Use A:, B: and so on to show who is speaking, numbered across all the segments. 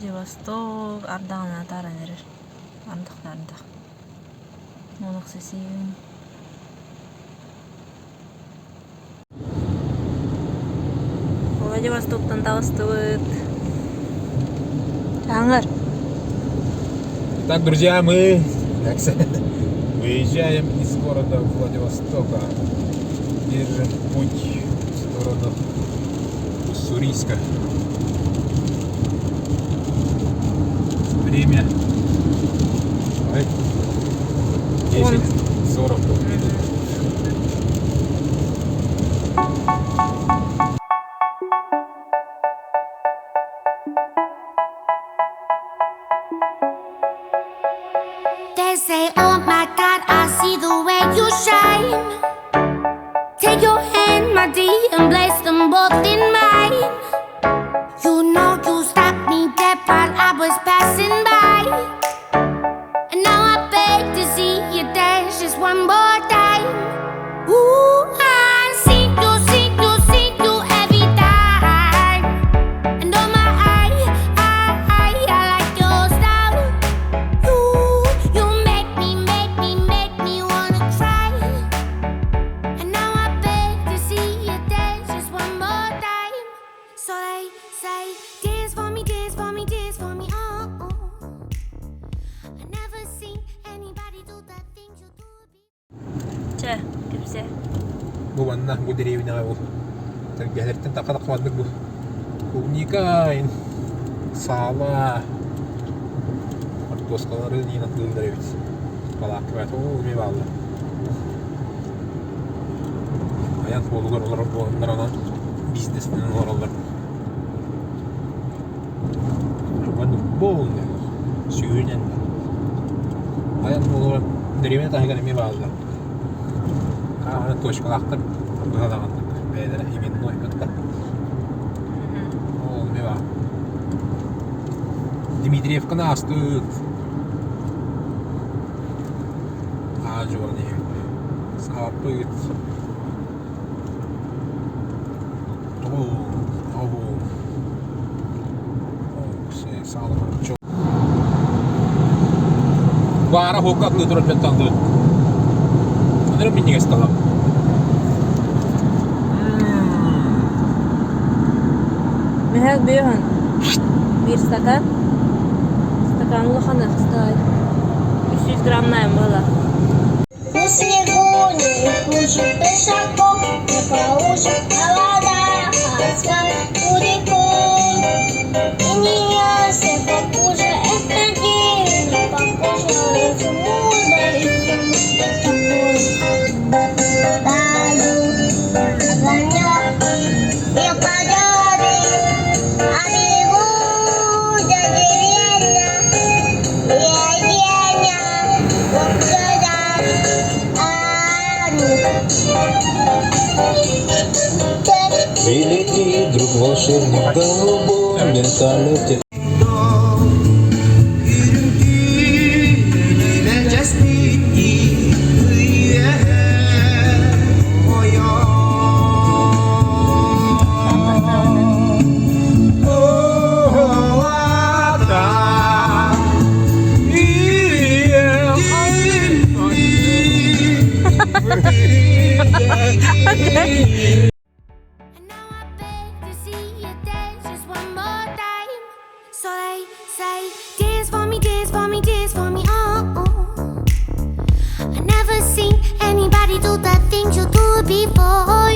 A: Владивосток ардаҕынан атааран эрэр. Ардах да ардах. Олох сисиин. Владивостоктан таҕыстыбыт. Аҥар.
B: Итак, друзья, мы выезжаем из города Владивостока. Держим путь в сторону Уссурийска. Время 10:40 минут.
C: They say, oh my God, I see the way you shine. Take your hand, my dear, and place them both in mine. You know you stopped me dead while I was passing by. And now I beg to see you dance just one more time. Ooh, I see you, see you, see you every time. And oh my, I, I like your style. You, you make me, make me, make me wanna cry. And now I beg to see you dance just one more time. So they say, dance for me, dance for me, dance for me, oh. oh. I never seen anybody do the things you do.
A: Чэ, кэпсээ.
B: Бу манна бу дэриэбинэҕэ бу тэлгэһэлэртэн таха-тахабаннык бу клубника саала хортуоскалары диэн атыылыыллар эбит балаакка оо эмиэ бааллар айан суолугар олорор буоланнар онон бизнесменэн олороллор полный сүүһүнэн айан буолугар дэриэбинэ таһыгар эмиэ бааллар Аны точкалаахтар быһалаҕыннык бэйэлэрэ именной кытта ол эмиэ баар Дмитриевканы аастыт аа-дьуон иһэбит сааппыт Баара хуокка атыы турар дьон таҥныбыт. Аны минньигэс таһам.
A: Михаил Бөһөн биир стакан. Стакан улахана хастаай. 300 граммнаайым буола.
C: На снегу не хуже пешаков, не поуже холода, асфальт куриков. И не ясно, похуже это день, не похоже на изумруда, изумруда такой. Паду, огонек, не подобен, а бегу за деревья, я
D: Великий друг волшебник в голубом вертолете.
C: And now I beg to see you dance just one more time. So they say, dance for me, dance for me, dance for me, oh. oh. I never seen anybody do the things you do before.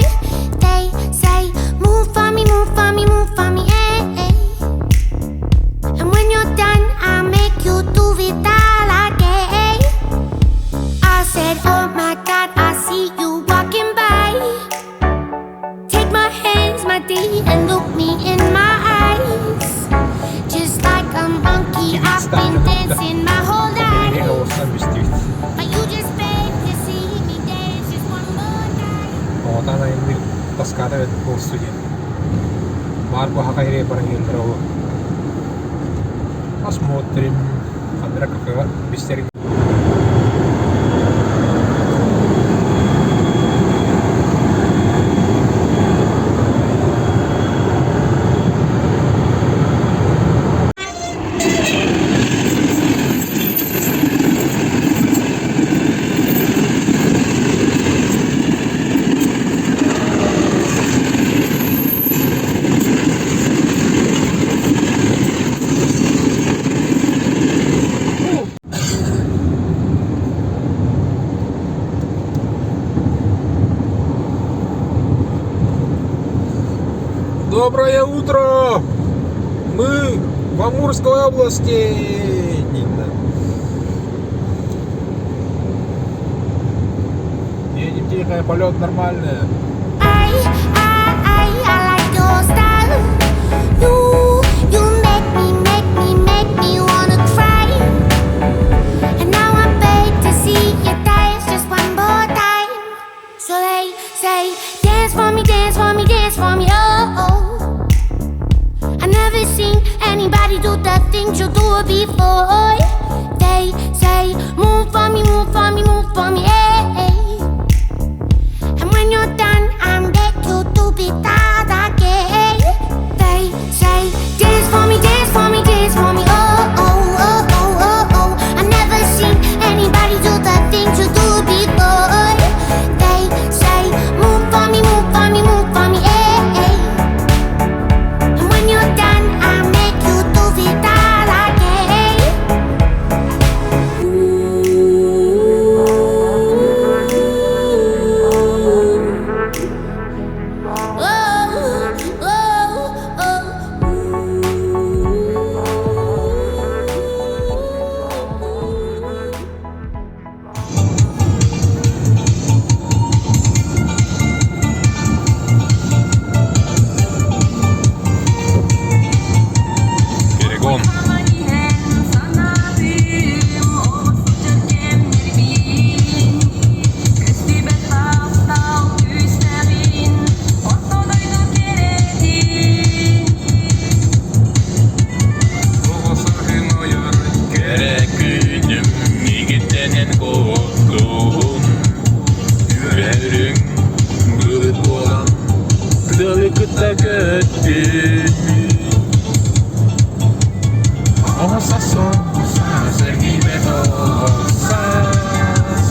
C: They say, move for me, move for me, move for me, eh. eh. And when you're done, I'll make you do it all again. I said, oh my God, I see you walking by. Take my hands, my dear, and look me in my eyes. Just like a monkey, I've been dancing my whole life. But you just beg to see me dance just one more time.
B: Оҕотаан айанныыр тоскаата эбит буолсу диэн. Баар буһаха иһирэ баран иһэллэрэ ол. Посмотрим. Ханна кафеҕа билсэрин. Доброе утро! Мы в Амурской области! Едем тихо, полет нормальный.
C: I, I like your style. You make me, make me, make me wanna cry. And now I beg to see you dance just one more time. So they say, dance for me, dance for me, dance for me, oh. oh. I never seen anybody do the things you do before. They say, move for me, move for me, move for me, hey. And when you're done, I'm back to do it all again. They say, dance for me, dance for me, dance for me, oh, oh, oh, oh, oh, oh. I never seen anybody do the things you do before. They say, move for me, move for me, move for me, eh, eh. And when you're done, I'll make you do it all again. Oh, oh, oh.
B: Перегон.
D: Кэрэ күнүм миигиттэн куоттуҥ Үөрүҥ былыт буолан тыалы кытта көттүн
B: Оса сэргиибэт оҕо саас.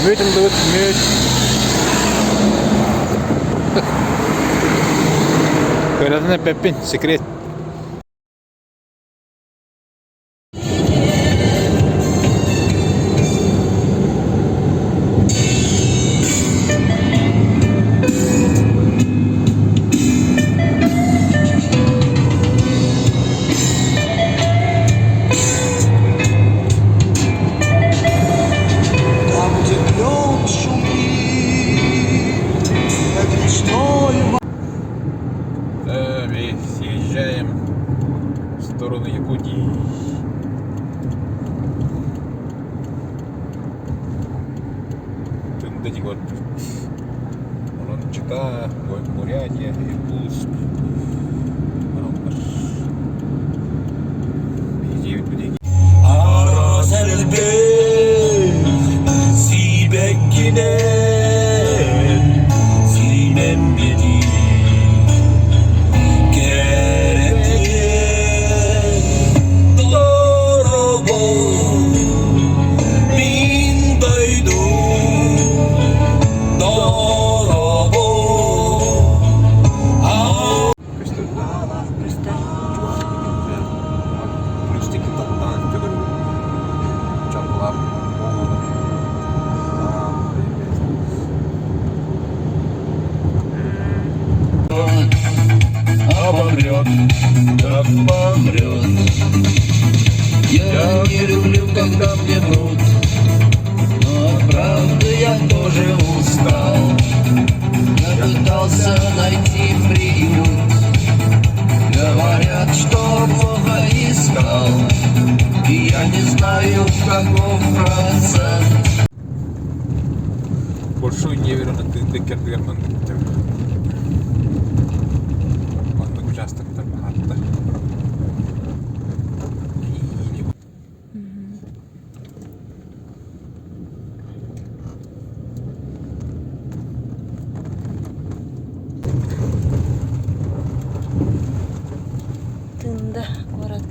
B: Мүөт ыллыбыт, мүөт. Кыратын эппэппин, секрет.
E: Там, где клен шумит над речной
B: Мы съезжаем в сторону Якутии. Тында вот. Онон Чита, Бурятия, Иркутск. Онон Биһиги билигин
E: Араас элбэх сибэккинэн симэммитин кэрэтиэн дорообо мин дойдум дорообо
B: Көстөр.
A: Көстөр.
B: Плюстики таптаан төгүл. Чаллар.
D: А помрет, так помрет.
E: Я не люблю, когда мне врут, но от правды я тоже устал. Я пытался найти приют, говорят, что плохо искал, и я не знаю, каков процент.
B: Большой Неверно Тында кэрдигэр маннык маннык участоктар баһааттар. Киини
A: Тында куорат.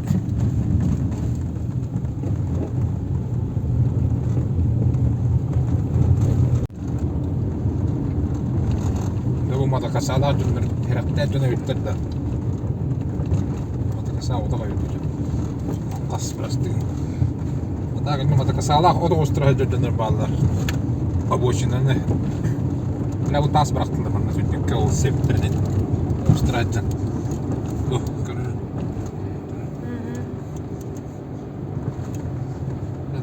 B: Да бу мотокосалаах дьоннор тирэхтээх дьон эбиттэр да. Мотокоса отох эбит дьон. Хас бырастыгын.
D: Так, матакасаалаах от оҕустара сылдьар дьоннор бааллар. Обочинаны бля бу таас бырахтылар манна сүнньүккэ ол сиэптэринэн оҕустара сылдьан. Бу көрөр.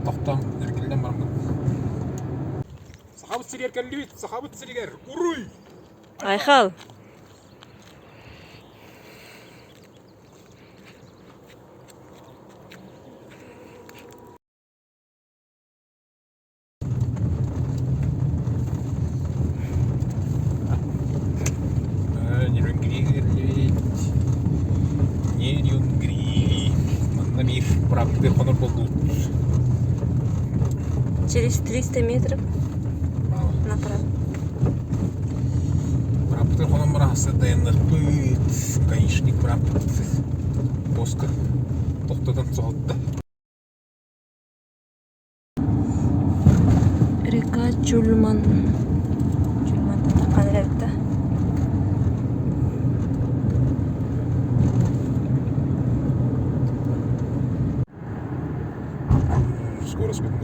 D: Тохтоон эргиллэн бараммыт. Сахабыт сиригэр кэллибит! Сахабыт сиригэр! Уруй!
A: Айхал!
D: Нерюнгри Нерюнгри Манна биир бырааппытыгар хонор буоллубут.
A: Через 300 метров направо.
D: Бырааппытыгар хонон баран дайанныахпыт. Гаишник бырааппыт поска тохтотон соһутта.
A: Река Чульман. Чульмантан таххан эрэбит
D: Скоро сколько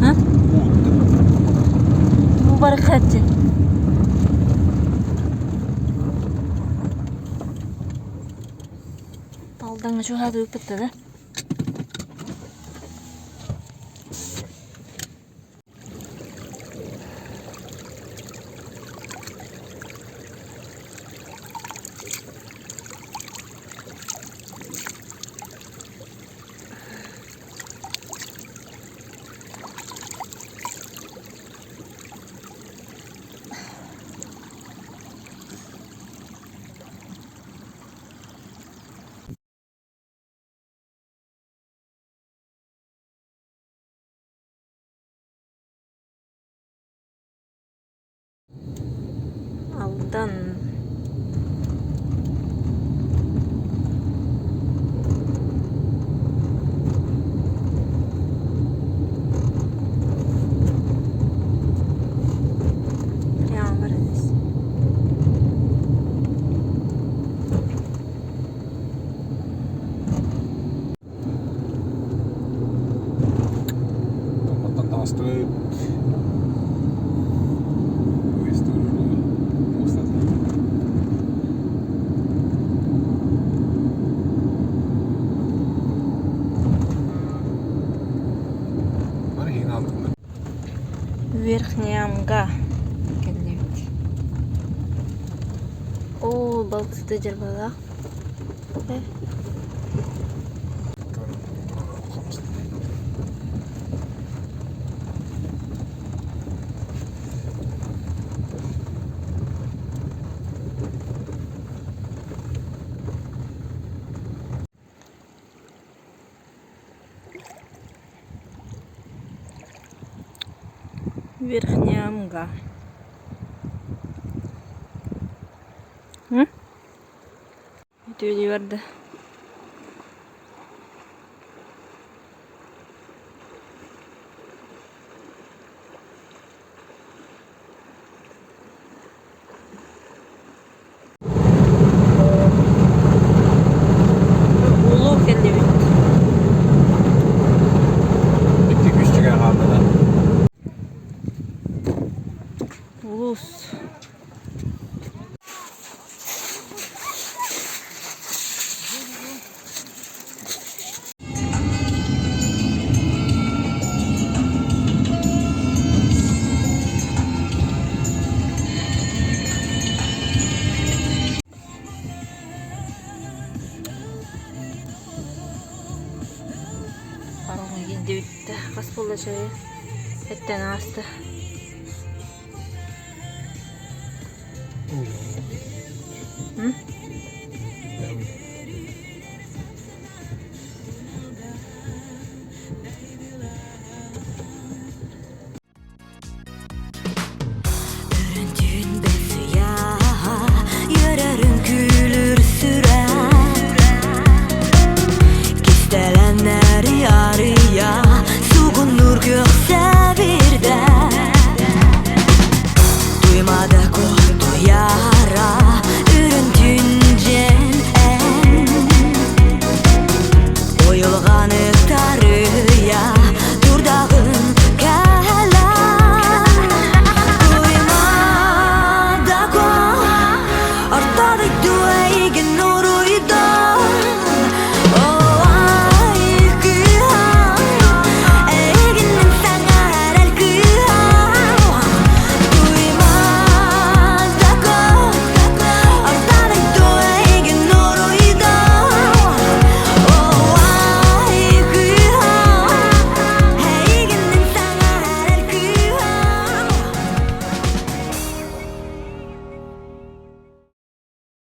A: А? Бу барахатчы. Талдаҥҥа чугаһаатыбыппыт да? Алдан Прямо баран ис.
D: Томмоттон таҕыстыбыт. Поездтыыр муостата. Бары иһин алдылар.
A: Верхняя Амга кэллибит. Оо, балыксыты дьарбалаах. Верхняя Амга. Үтүөлүү барда. Улуу кэллибит.
D: Икки күсчүгэ хаалла да.
A: Улуус. Паромҥа киирдибит да хас буолла чайы эттэн ааста. М?